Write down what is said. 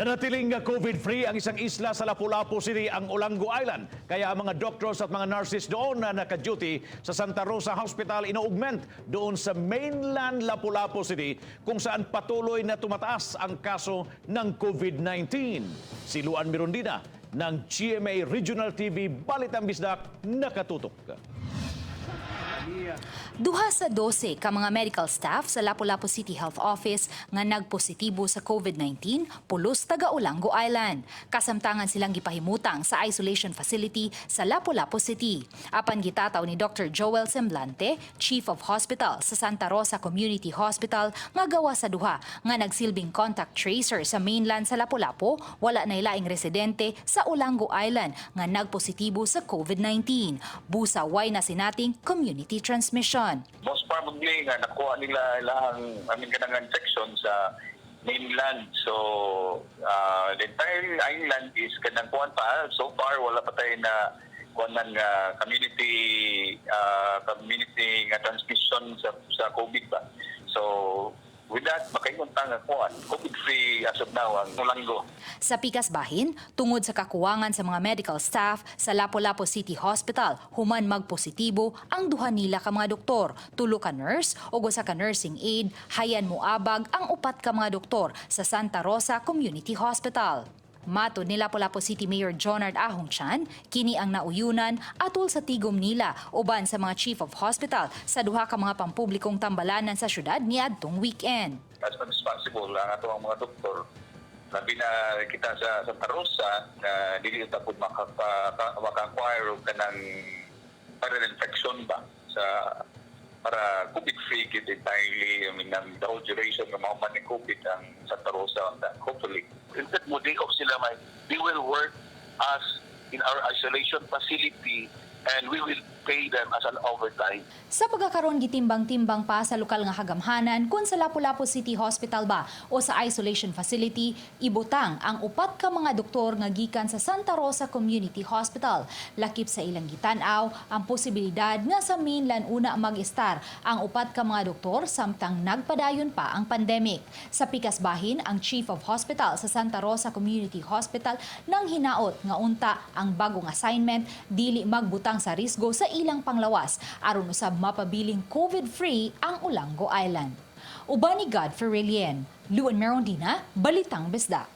Nanatiling COVID-free ang isang isla sa Lapu-Lapu City, ang Olango Island. Kaya ang mga doctors at mga nurses doon na naka-duty sa Santa Rosa Hospital ino-augment doon sa mainland Lapu-Lapu City kung saan patuloy na tumataas ang kaso ng COVID-19. Si Luan Mirondina ng GMA Regional TV Balitang Bisdak, nakatutok. 2 sa 12 ka mga medical staff sa Lapu-Lapu City Health Office nga nagpositibo sa COVID-19 pulos taga Olango Island. Kasamtangan silang gipahimutang sa isolation facility sa Lapu-Lapu City. Apan gitataw ni Dr. Joel Semblante, Chief of Hospital sa Santa Rosa Community Hospital, nga gawa sa duha nga nagsilbing contact tracer sa mainland sa Lapu-Lapu, wala na laing residente sa Olango Island nga nagpositibo sa COVID-19. Busa way nasinating community transmission. Most probably nga nakuha nila ilahang, I mean, kanang infection sa mainland. So the entire island is kanang kuan pa, so far wala pa tayo na kuan nga community nga transmission sa COVID ba. So with that, makaingon ta nga kuan COVID free as of now ang Olango. Sa pikas bahin, tungod sa kakuwangan sa mga medical staff sa Lapu-Lapu City Hospital, human magpositibo ang duha nila ka mga doktor, tulo ka nurse ug usa ka nursing aide, hayan moabag ang upat ka mga doktor sa Santa Rosa Community Hospital. Matod ni Lapu-Lapu City Mayor Jonard Ahong Chan, kini ang nauyunan atol sa tigom nila uban sa mga chief of hospital sa duha ka mga pampublikong tambalanan sa syudad niadtong weekend. As much as possible ang ato ang mga doktor, labi na kita sa Santa Rosa, na dili ta pud maka-acquire og kanang viral infection ba sa para COVID free gid entirely, I mean, ang the whole duration ng mga man ni COVID ang Santa Rosa on that, hopefully. Instead mo day off sila, may they will work as in our isolation facility and we will pay them as an overtime. Sa pagkakaroon, gitimbang-timbang pa sa lokal nga kagamhanan kung sa Lapu-Lapu City Hospital ba o sa isolation facility ibutang ang upat ka mga doktor nga gikan sa Santa Rosa Community Hospital. Lakip sa ilang gitan-aw ang posibilidad nga sa mainland una mag-estar ang upat ka mga doktor samtang nagpadayon pa ang pandemic. Sa pikas bahin, ang Chief of Hospital sa Santa Rosa Community Hospital nang hinaot nga unta ang bagong assignment dili magbutang sa risgo sa ilang panglawas aron usab mapabiling COVID-free ang Olango Island. Uban ni Godfrey Relien, Luan Merondina, Balitang Bisdak.